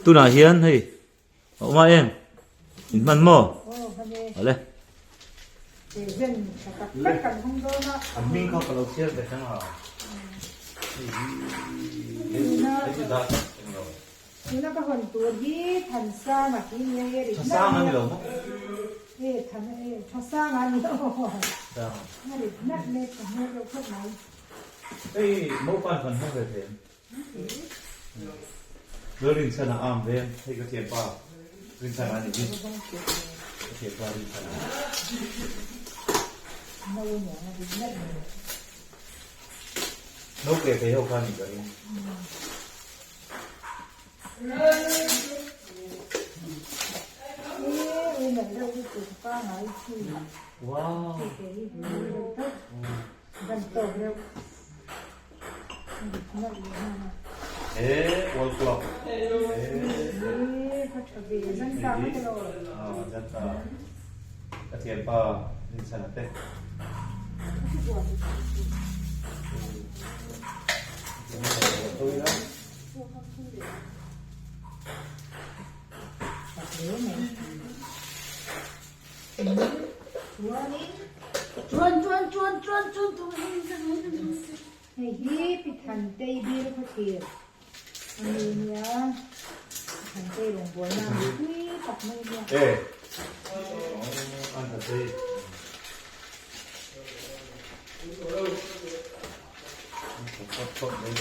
Tunah hian hei a awm a em? In hman maw? Awle. A hming kha ka lo chhiar ve hrang a. Hei hi hei chu dah tak eng lo. Tuna ka hawn tur hi Thansanga hi nia e rit Thasanga ni lo maw? E Than e Thasanga ni lo. A rit nat mai ka hmel deuh khawp mai. Hei Mopan kan hmang ve thei em? Lalrinchhan a am veng, hei ka thianpa Rinchhan a ni hi, ka thianpa Rinchhan a. No pe thei ho kha ni ka ring. Wow. He wall clock. Zanta. Ka thianpa Rinchhana te. Hei hi Pi Thantei bil khawthlir a ni nia, Pi Thantei rawngbawlna a ni pui tak mai nia. E an Thantei.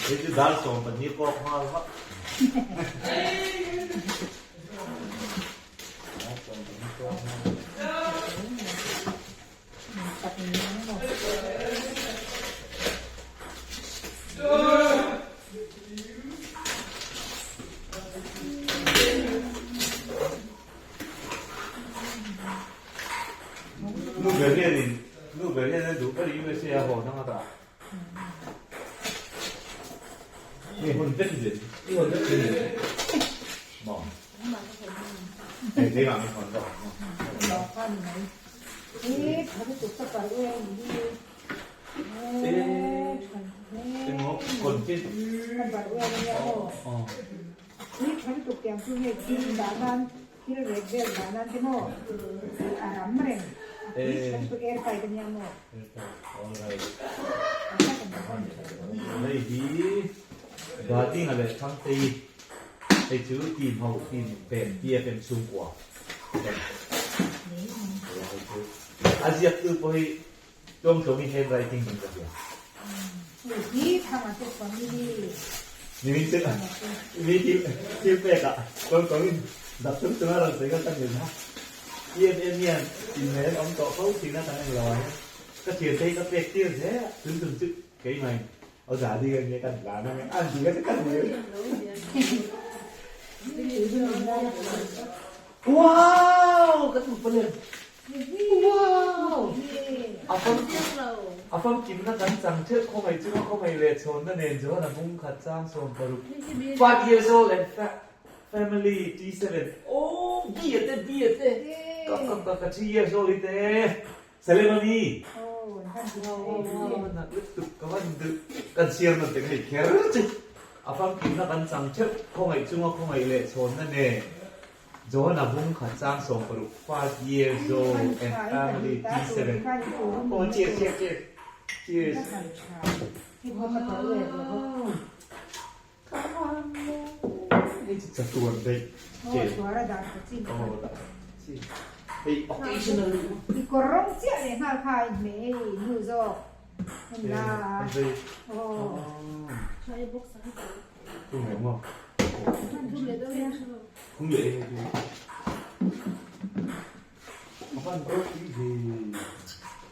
Hei chu dar 12 kawk nghal vak. Dar 12 kawk nghal. Nu ber hianin nu ber hian a duh ber USA a haw hnang a dah. Hei hawn vek zel i hawn vek zel maw? Hei keimah min hawn bawk ang maw? Emaw content Hei hi Dadinga leh Thangtei hei chu team ho team pen TFM chhungkua. A ziaktu pawh hi tlawmtlawmin handwriting in ka hria. Nimin chu mi thil pek ah tlawmtlawmin dak chung chung a rawn sawi kha ka nil a. Em em hian inhmel awm tawh fo thin a kan englo ah hian ka thiante hi ka pek tir zel a, tun tum chu keimah in aw za ding ang nge kan tlan ang e an ti kha chu ka nil. Wow! Ka duh pawh lem. Wow! A fam a famkimna kan chang theuh khawngaih chunga khawngaih leh chhawnna nen chuan a bung khat chang 60. 5 years old and family T7 Oh! B a te B a te ka ka ka ka 3 years old i te Salemani Oh nak lutuk ka van duh kan siam nawn teng hei kher chu a famkimna kan chang theuh khawngaih chunga khawngaih leh chhawnna nen Johana bung khat chang 60 5 years old and family T7 Oh cheers cheers cheers cheers Hei chu chatuan daih che Hei occasional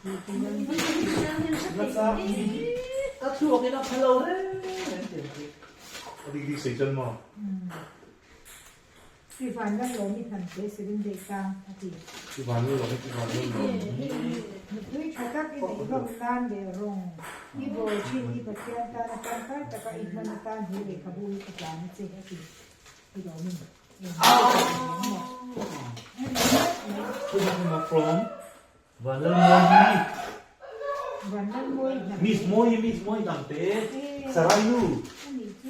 Ka thluak in a pha lo reng reng tiang chu. A dik dik sawi chuan maw? Pi Vanlalawmi Hnamte Sirindeitang a ti. Pi Vanlalawmi Pi Vanlalawmi. Nupui tha tak i neih hlawm nan leh rawng i bawl thin i Pathian tana tangkai taka i hman atan he lehkhabu hi ka tlan a che a ti. Pi Lawmin. From Vanlalmawii. Miss Mawi Miss Mawi Hnamte Sarainu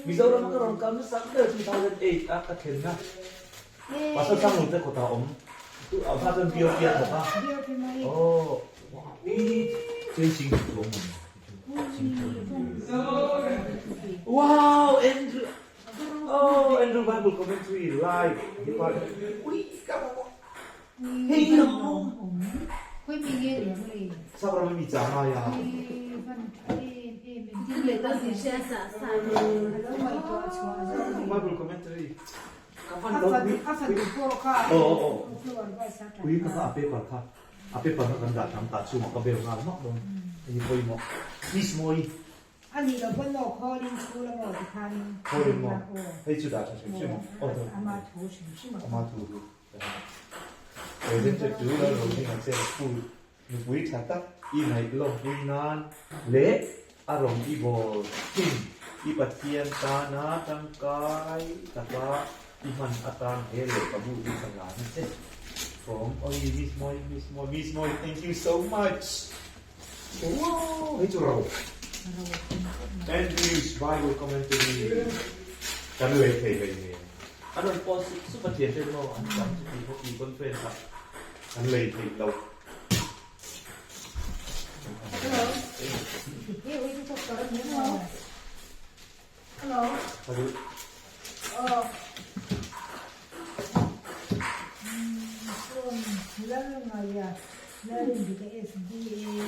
Mizoram a ka rawn kal nasa ber 2008 a ka thlenna Pastor Sanglu te kawtah awm tu ah kha chuan BOP a thawk a aw chasing chuang Wow Andrew Oh Andrew Bible commentary live department ui ka hei hi awm Sapram mi cha ngai a Bible commentary ka van lo ui ka kha a paper kha a paper kha kan dah tam ta chungah ka bel nghal mak dawn hei pawimawh Miss Mawi A nih loh pawn aw Khawlin chhul a maw ti khanin Khawlin maw hei chu dah tha hrim hrim aw Ama thu hrim hrim a Ama thu hi Presented to Lalrohminga che school nupui tha tak i ngaih lawmpui nan leh a rawn i bawl thin i Pathian tana tangkai taka i hman atan he lehkhabu hi ka la na che from Oi Miss Mawi Miss Mawi Miss Mawi thank you so much. Wow, hei chu ro. Andrews Bible Commentary kan lei thei hlei nen. An rawn post sup sup a thian te maw an tam chuti khawpi conference ah kan lei theih loh. Hello. Hello. Oh. Lalngaia Lalindika SDA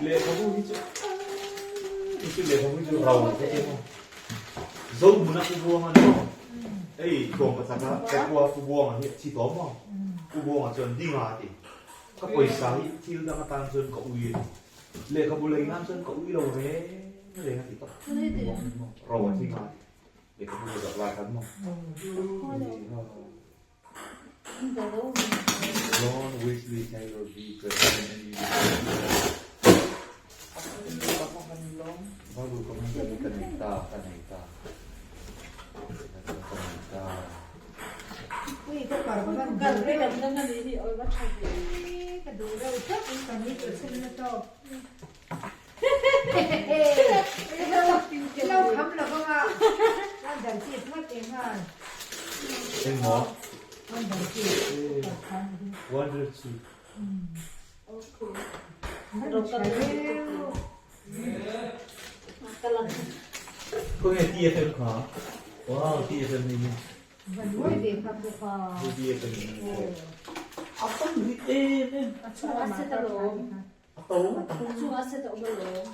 Lehkhabu hi chu hi chu lehkhabu hi chu rau ka ti maw Zohmuna Pu Buanga ni maw hei tlawm pachaka ka kua Pu Buanga hi a thi tawh maw Pu Buanga chuan dinga a ti ka pawisa hi thil dang atan chuan ka ui a ni lehkhabu lei nan chuan ka ui lo reng reng a ti tawh rau a thi nga a ti lehkhabu ka zak lai khan maw. John Wesley Taylor B. President and Bible commentary ka nei ta, ka nei ta. Ka nei ta. Engmaw? Wonder chi. Khawnge TFM kha? Wow, TFM hei hi. TFM hi. A tam rit em em. A to. Chungah set a um alawm.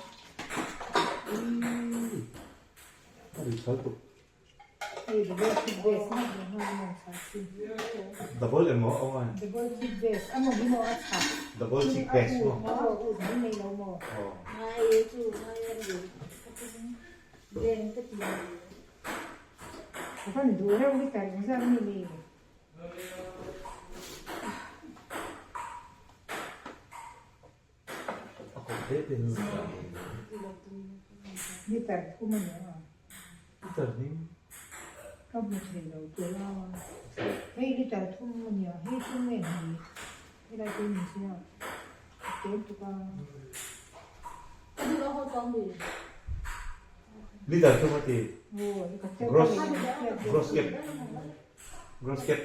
A ri thal tuk. Double emaw a awm Double thick base amo hi maw a chak. Double thick base maw. Nei lo maw. Ngai chu ngai an ri. Leng ka ti. Kan duh reuh hi tar engzat mi le. Liter thum a ni a. Liter hning. Ka hmu thei lo tur a. Hei liter thum a ni a, hei thum nge ni? Helai te ni sia. A tlem tuk a. Liter thum a ti. Gross gross cap. Gross cap.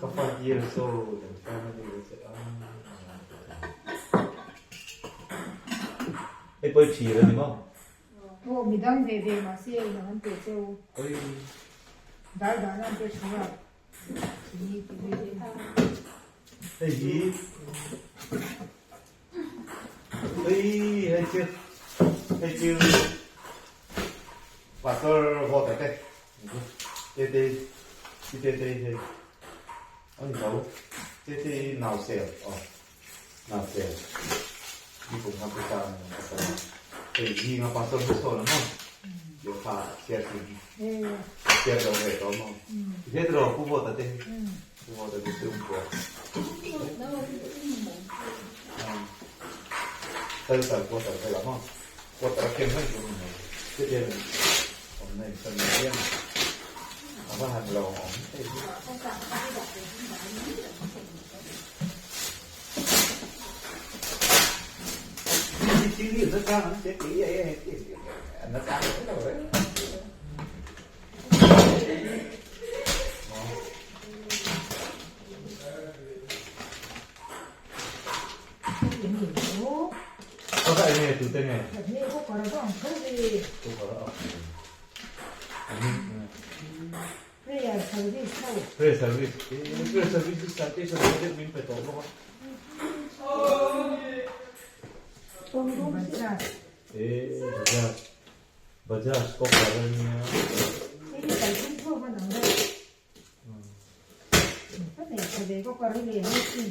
Ka 5 years old and family was Hei pawh i phir a ni maw? Aw midang ve ve mahse inang an pe cheu. Oi. Dar dahna an pe thin a. Thini ti ve ve. Hei hi. Ui hei chu hei chu pastor vote te te te te te hei an zo te te nau sel aw nau sel ni kum nga pisa hei zinga pastor hmu sawn a maw lehkha chhiar thin hi. Chhiat lo ve tawh maw? Ti rawh Pu Vawta te hi. Pu Vawta te chhungkua. Shelter quarter velah maw? Quarter a khem mai tur ni mai. Chutiang awmna in san mai hian a va han lo awm thei hi. Hi thil hi na chang an che kei ai ai an na chang lo reng. Ka enge tu te nge? Prayer service ho. Prayer service. Prayer service hi citation te deuh min pe tawh bawk a. Bajaj. Eh Bajaj. Bajaj copper a nia. Hei hi kalphung tho hman ang deuh. Ka nei tha ve bawk a ri leh mai thin.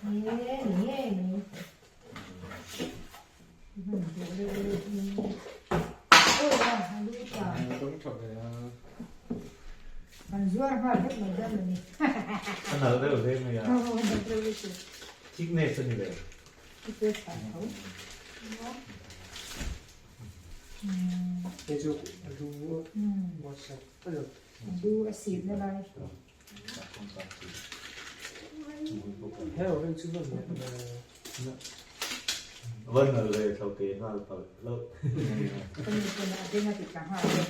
Nge nge ni. Hman duh deuh deuh hi. Aw a lu ta. Dawng tha ve a. Kan zuar nghal vek mai dawn a ni. A nalh deuh hle mai a. Thickness a ni ve. Hei chu a lu a a lo. Lu a sip na lai. Heo hei chu van nalh Van nalh ve thlo ke nghal palh lo. Ka nu pawn a beng a ti tla nghal e.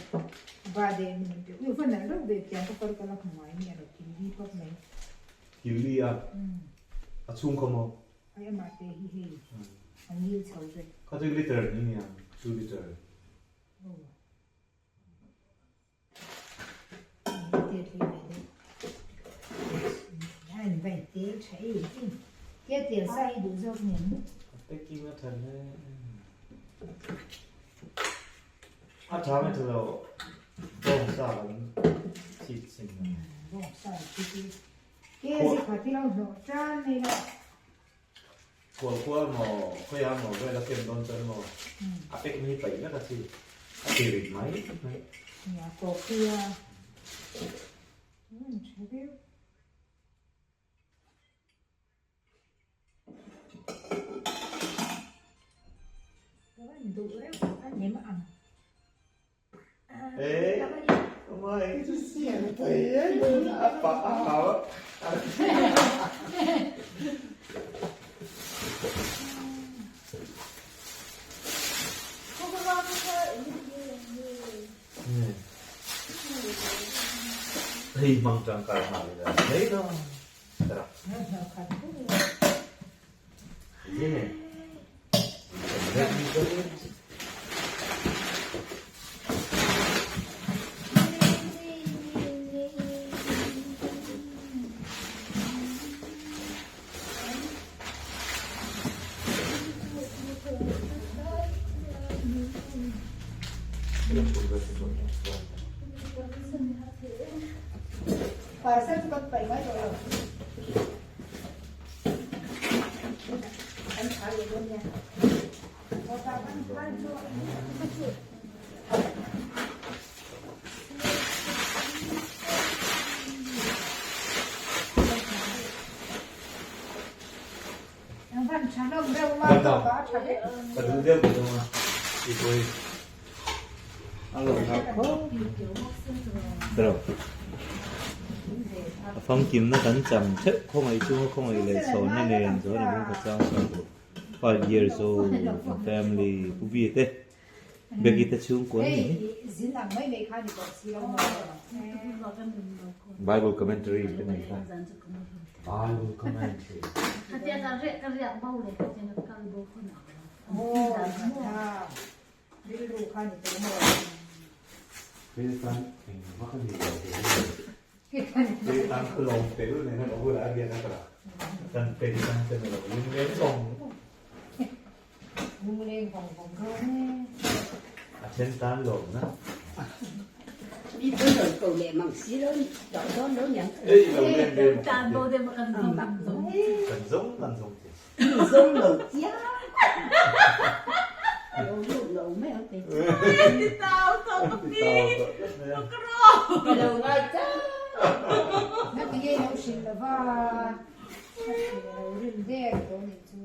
Ba de min pe ui van nalh reuh ve tiang ka kal ka la hmu ngai mi a lo kil li pawp mai. Kil li a a chhung khaw maw? Ai amah te hi hei a ngil chho vek. Kha chu liter ni nia, 2 liter. Aw. Te hle mai deuh. A in vai tel tha em em. Tia tel sa hi duh zawk nen. A packing a tha hle. A tha mai tha lo. Bawng sa kan chhit sin. Bawng sa chhit i. Ke zikhat hi lo hnawh tan mai la. Khual khua maw, khawiah maw vel a ken dawn chuan maw a pek ni paih vek a chi, a ti rit mai mai. Nia coffee a tha viau. Ka van duh reuh a nem ang. Hei hmang tangkai nghal ila mai lo. Parcel chu kan paih mai tawh lo. Kan thai leh dawn nia. Ka duh deuh ka dawng a, i pawi a lo nghak khawp. Tiraw? A famkimna kan cham theuh khawngaih chunga khawngaih leh chhawnna nen chuan a bung khat chang chhuak duh. 5 years old in family Pu Bia te Becky te chhungkua an ni hi. Bible commentary te nei kha. Bible commentary. Kristian eng vak a ni lo tih hi Kristian lawm tel nen a ka bulah hian a kal a, kan Kristian te ni lo lungleng vawng Lungleng vawng vawng dawn e. A then tan lawm na. Mi pui rawn ko leh mang si lo ni tawh dawn lo niang. Ei lo leng leng kan zawng kan zawng che. Mi zawng lo chiang. Lo lut lo mai ang kei chu. Ti tau tawh ka pi. Ka ro. Ka lo ngai chang. Na ti nge lo hrilh lova. Ka hrilh lo rim der tawh nih chu.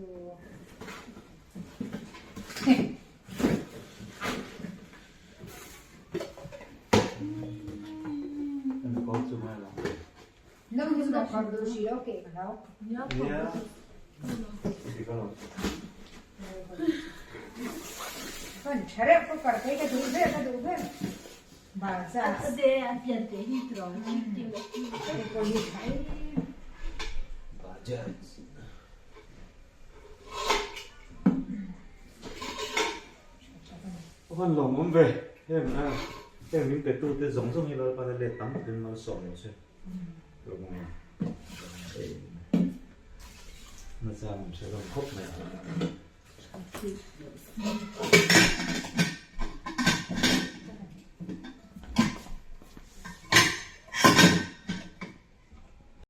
Nang hi chu ka phar duh hrih lo keh ka hlau. Kan tha reuh ka kar phei ka duh ber ka duh ber. Baza. De a pian te hi tro Hei pawh hi tha em. Bajaj. Avan lawmawm ve heng a heng min pe tu te zawng zawng hi Lalpan a let tam takin malsawm lo se na chang an hre hlawm khawp mai.